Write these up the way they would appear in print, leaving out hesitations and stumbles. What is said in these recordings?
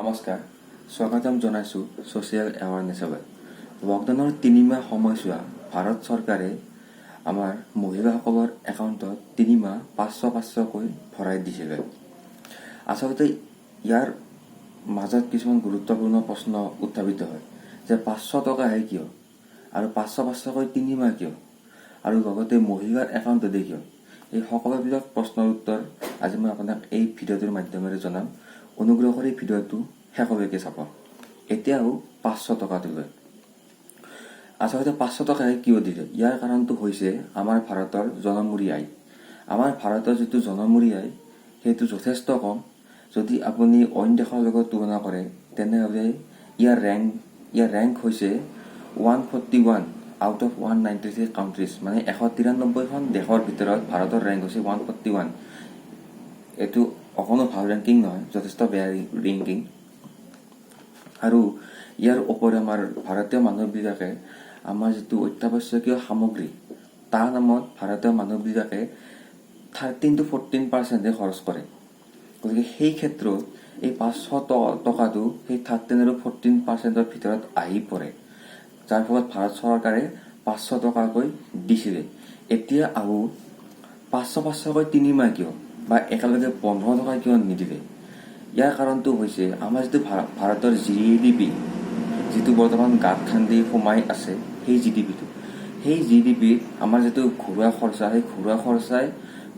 নমস্কাৰ, স্বাগতম জনাইছোঁ ছ'চিয়েল এৱাৰনেছলৈ। লকডাউনৰ 3 মাহ সময়ছোৱা ভাৰত চৰকাৰে আমাৰ মহিলাসকলৰ একাউণ্টত 3 মাহ 500 500কৈ ভৰাই দিছিলে। আচলতে ইয়াৰ মাজত কিছুমান গুৰুত্বপূৰ্ণ প্ৰশ্ন উত্থাপিত হয় যে 500 টকাহে কিয় আৰু 500 500কৈ 3 মাহ কিয় আৰু লগতে মহিলাৰ একাউণ্টতে কিয়? এই সকলোবিলাক প্ৰশ্নৰ উত্তৰ আজি মই আপোনাক এই ভিডিঅ'টোৰ মাধ্যমেৰে জনাম। অনুগ্ৰহ কৰি ভিডিঅ'টো শেষলৈকে চাব। এতিয়াও 500 টকাটোলৈ আচলতে 500 টকাহে কিয় দিলে? ইয়াৰ কাৰণটো হৈছে আমাৰ ভাৰতৰ জনমূৰি আয়। আমাৰ ভাৰতৰ যিটো জনমূৰি আয়, সেইটো যথেষ্ট কম। যদি আপুনি অইন দেশৰ লগত তুলনা কৰে, তেনেহ'লে ইয়াৰ ৰেংক হৈছে 141 out of 193 countries। মানে 193খন দেশৰ ভিতৰত ভাৰতৰ ৰেংক হৈছে 141। এইটো অকণো ভাল ৰেংকিং নহয়, যথেষ্ট বেয়া ৰেংকিং। আৰু ইয়াৰ উপৰি আমাৰ ভাৰতীয় মানুহবিলাকে আমাৰ যিটো অত্যাৱশ্যকীয় সামগ্ৰী, তাৰ নামত ভাৰতীয় মানুহবিলাকে 13 টু 14 পাৰ্চেণ্টে খৰচ কৰে। গতিকে সেই ক্ষেত্ৰত এই 500 টকাটো সেই 13 আৰু 14 পাৰ্চেণ্টৰ ভিতৰত আহি পৰে, যাৰ ফলত ভাৰত চৰকাৰে 500 টকাকৈ দিছিলে। এতিয়া আহোঁ, 500 500কৈ 3 মাহ কিয় বা একেলগে 15 টকা কিয় নিদিলে? ইয়াৰ কাৰণটো হৈছে আমাৰ যিটো ভাৰতৰ জিডিপি, যিটো বৰ্তমান গাঁত খান্দি সোমাই আছে, সেই জিডিপিটো, সেই জিডিপিত আমাৰ যিটো ঘৰুৱা খৰচা, সেই ঘৰুৱা খৰচাই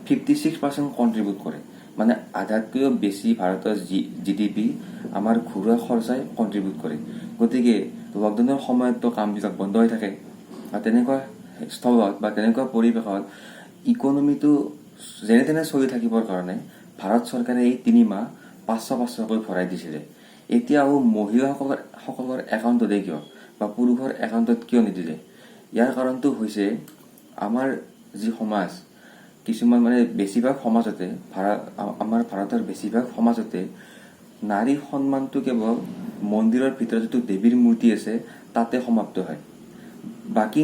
56% কণ্ট্ৰিবিউট কৰে। মানে আধাতকৈও বেছি ভাৰতৰ জিডিপি আমাৰ ঘৰুৱা খৰচাই কণ্ট্ৰিবিউট কৰে। গতিকে লকডাউনৰ সময়ততো কামবিলাক বন্ধ হৈ থাকে আৰু তেনেকুৱা স্থলত বা তেনেকুৱা পৰিৱেশত ইকনমিটো যেনে তেনে চলি থাকিবৰ কাৰণে ভাৰত চৰকাৰে এই 3 মাহ 500 500কৈ ভৰাই দিছিলে। এতিয়াও মহিলাসকলৰ সকলৰ একাউণ্টতে কিয় বা পুৰুষৰ একাউণ্টত কিয় নিদিলে? ইয়াৰ কাৰণটো হৈছে আমাৰ যি সমাজ, কিছুমান মানে বেছিভাগ সমাজতে, আমাৰ ভাৰতৰ বেছিভাগ সমাজতে নাৰী সন্মানটো কেৱল মন্দিৰৰ ভিতৰত যিটো দেৱীৰ মূৰ্তি আছে, তাতে সমাপ্ত হয়। বাকী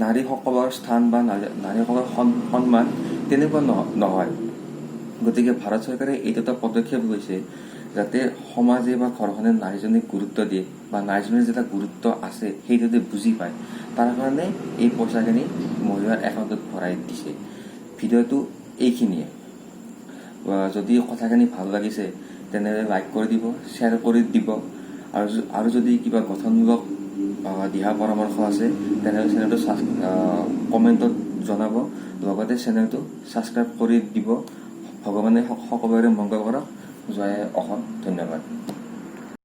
নাৰীসকলৰ স্থান বা নাৰীসকলৰ সন্মান তেনেকুৱা নহয়। গতিকে ভাৰত চৰকাৰে এইটো এটা পদক্ষেপ লৈছে যাতে সমাজে বা ঘৰখনে নাৰীজনীক গুৰুত্ব দিয়ে বা নাৰীজনীৰ যে এটা গুৰুত্ব আছে, সেইটো যাতে বুজি পায়, তাৰ কাৰণে এই পইচাখিনি মহিলাৰ একাউণ্টত ভৰাই দিছে। ভিডিঅ'টো এইখিনিয়ে। যদি কথাখিনি ভাল লাগিছে, তেনেহ'লে লাইক কৰি দিব, শ্বেয়াৰ কৰি দিব আৰু যদি কিবা গঠনমূলক দিহা পৰামৰ্শ আছে, তেনেহ'লে চেনেলটো কমেণ্টত জনাব, লগতে চেনেলটো ছাবস্ক্ৰাইব কৰি দিব। ভগৱানে সকলোৰে মংগল কৰক। জয় অসম। ধন্যবাদ।